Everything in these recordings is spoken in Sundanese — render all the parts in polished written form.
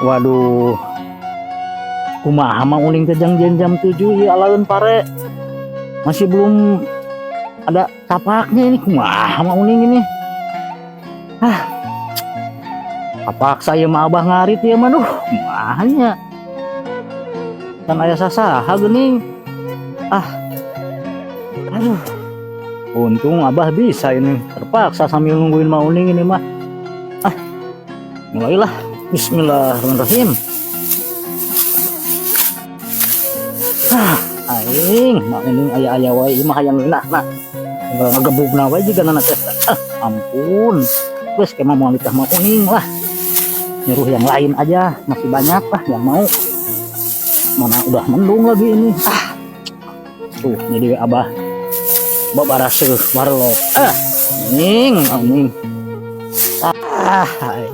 Waduh. Kumaha Mang Uning teh jang jam 7 ieu alaeun pare. Masih belum ada tapaknya ini, kumaha Mang Uning ini. Ah. Kapaksa ieu mah Abah ngarit ieu mah, duh, kumaha nya. Kan aya sasaha geuning. Ah. Aduh. Untung Abah bisa ini. Terpaksa sambil nungguin Mang Uning ini mah. Ah. Mulailah. Bismillahirrahmanirrahim. Ah, aing Mang Uning aya-aya wae ieu mah hayang ngeunah nah. Tinggal ngagebugna wae jiga na teh. Ah, ampun. Geus ke mah moal nitah Mang Uning lah. Nyuruh yang lain aja, masih banyak lah yang mau. Mana udah mendung lagi ini. Ah. Tuh, jadi Abah babaraseuh warlok. Ah, ning, ning. Ah,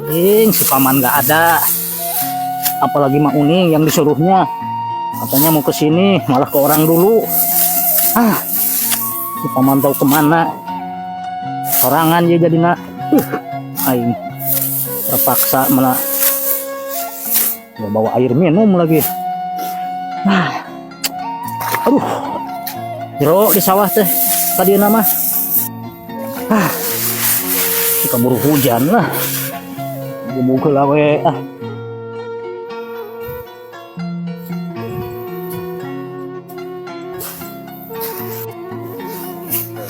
aing si paman gak ada. Apalagi Mak Uning yang disuruhnya. Katanya mau ke sini, malah ke orang dulu. Ah, si paman tahu kemana. Sorangan dia jadi nak. Aing terpaksa malah nggak bawa air minum lagi. Ah, aduh, jero di sawah teh tadi nama. Ah, keburu hujan lah. Gebug heula we ah.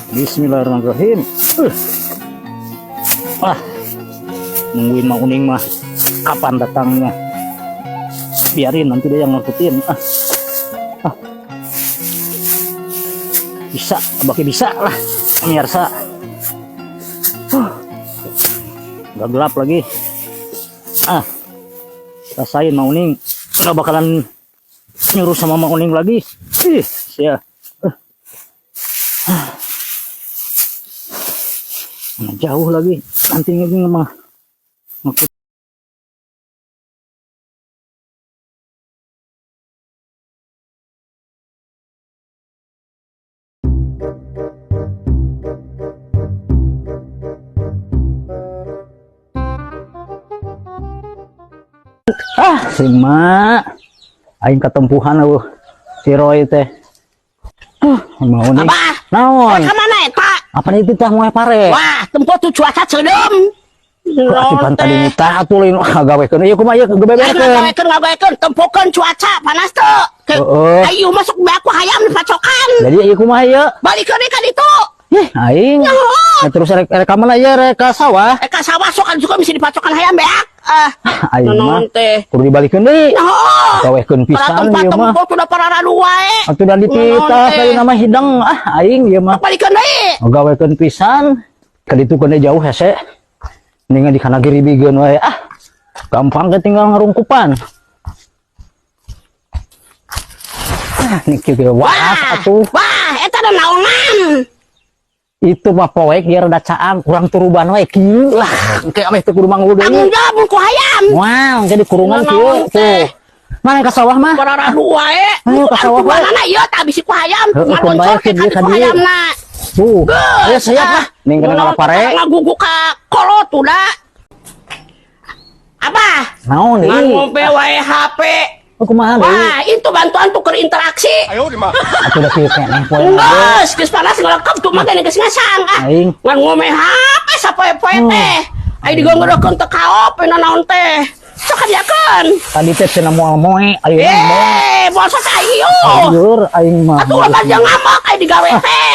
Bismillahirrahmanirrahim. Ah, nungguin Mak Uning mah kapan datangnya? Biarin nanti dia yang ngikutin. Ah, ah. Bisa, abaki bisa lah, pemirsa. Nggak gelap lagi. Ah, rasain Mak Uning nggak bakalan nyuruh sama Mak Uning lagi. Ih, sia. Ah. Mana jauh lagi nanti ini mah. Ah, si mak aing ketempuhan eueuh si Roy teh. Ah, mau nih. Abah. Naon? Ka mana eta? Apa itu tah moe pare? Wah, tempo tuh cuaca ceudeum. Atuh tadi nitah atuh lain gawekeun ieu kumaha ieu gebeberkeun. Ngagawekeun, ngagawekeun, tempokeun cuaca panas teu. Heeh. Ayo masuk be aku hayam dipacokan. Jadi ieu kumaha ieu? Balikeun deui ka ditu. Ih, aing. Nah, terus rek rek ka mana ieu, rek ka sawah? Ka sawah sok kan juga bisa dipacokan hayam beak. Ah, Aing mah naon teh? kudu dibalikeun deui. Nah, Gawekeun pisan ieu mah. Tempo sudah pararadu wae. Atuh dan dititah kali nama hidang, ah aing ieu mah. Balikeun deui. Gawekeun pisan. Ka ditu keun jauh hese. Mendingan di kana giribikeun wae ah. Gampang ke tinggal ngarungkupan. Ah, nih kieu waas atuh. Wah, eta da naonan? Itu mah poek biar rada caang, kurang turuban wae kieu lah. Engke ameh teu kudu manggul deui. Tanggung jawab ku hayam. Wah, jadi kurungan kieu tuh. Mana ka sawah mah? Pararadu wae. Ayo ka sawah wae. Mana ieu tah bisi ku hayam. Heeh, Ngaloncor ke ke ka ku dieu. hayamna. Tuh. Ayo siap lah. Ning kena ngalapare. Ngagugu ka kolot udah. Abah. Naon Ngan deui? ngombe wae HP. Oh, kumaha deui? Wah, itu bantuan tuh keur interaksi. Atuh da kieu keneh poe. Geus, geus panas ngelekep tuh mah geus ngasang ah. Aing. Ngan ngombe HP sapoe-poe teh. Ai digonggorokeun teu kaop naon teh. Sok kadiakeun. Tadi teh cenah moal moe, ayeuna moe. Eh, moal sok aing ieu. Lieur aing mah. Atuh loba jeung ngamuk ai digawe teh.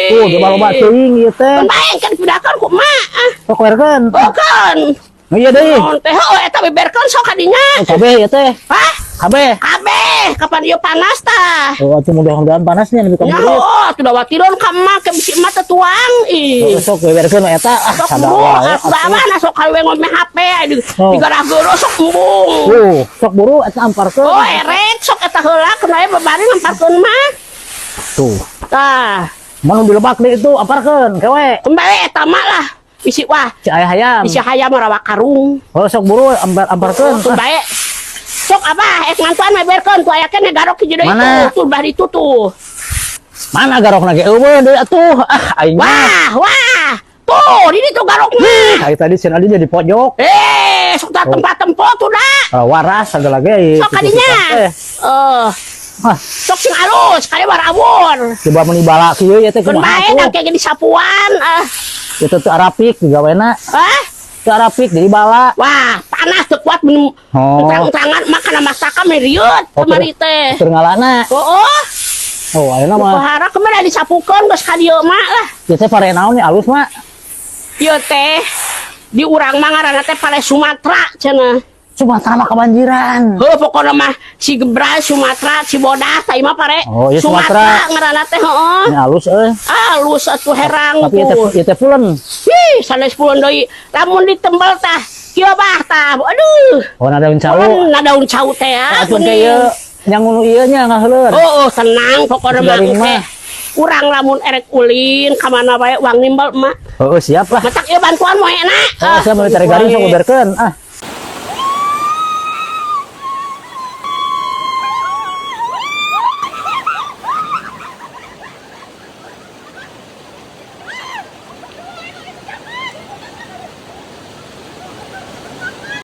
Tuh, loba-loba teuing ieu teh. Mun bae kan dipindahkeun ku emak ah. Sok werkeun. Bukan. Oh, iya deui. Naon teh heuh eta beberkeun sok kadinya. Oh, kabeh ieu teh. Hah? Kabeh. Kabeh, kapan ieu panas tah? Oh, atuh mudah-mudahan panasnya nepi ka Ya, mulut. oh, atuh da watiron ka emak ke bisi emak teh tuang ih. Oh, sok beberkeun eta ah Sok sada embung, wae. atuh awan sok kawe ngome HP di Oh. digarah-geureuh sok embung. Tuh, sok buru eta amparkeun. Oh, erek sok eta heula keun aya babari ngamparkeun mah. Tuh. Tah, Mun dilebak deui itu amparkeun kewe. kembali eta mah lah. Bisi wah, Si aya hayam. bisi hayam rawa karung. Oh, sok buru amparkeun. Tuh bae. Sok abah, ek ngantuan beberkeun ku aya keneh garok hiji deui Mana? tuh, tuh bah ditu tuh. Mana garokna ge eueuh deui atuh. Ah, aing mah. Wah, wah. Tuh, ini tuh garokna. Kayak tadi si Adi jadi pojok. Sok tah tempat-tempat tuh dah. Waras segala ge. Sok kadinya. Teh. Eh, Ah, sok sing alus, kali warawur. Coba meuni bala kieu ya teh Keun kumaha bae tuh. Da kayak disapuan. Ah, Itu tuh arapik digawena. ah. Teu arapik jadi bala. Wah, panas teu kuat mun terang-terangan makan masaka meriut Oh, kemari teh. Keur ngalana. Oh. Oh, ayeuna mah Pohara kemana disapukeun geus ka dieu mah lah. ieu teh pare naon nih alus mah? Ieu teh di urang mah ngaranna teh pare Sumatera cenah. Sumatera mah kebanjiran. Heuh, pokona mah si Gebrai Sumatera, si Bodas tah mah pare. Oh, iya, Sumatera. Ngaranna teh, heeh. Ini alus euy. Alus atuh, herang Tapi ieu teh tuh. ieu teh pulen. Ih, sanes pulen deui. Lamun ditembel tah, kieu bah tah. Aduh. Oh, na daun cau. Pulen na daun cau teh ah. Atuh teh ieu nyangunu ieu nya ngaheuleun. Oh, tenang pokoknya mah Garing oke. mah. Urang lamun erek ulin ka mana wae uang nimbal emak. Heeh, siap lah. Matak ieu bantuan moe enak. Oh, siap meuli tarik garing sok beberkeun. Ah.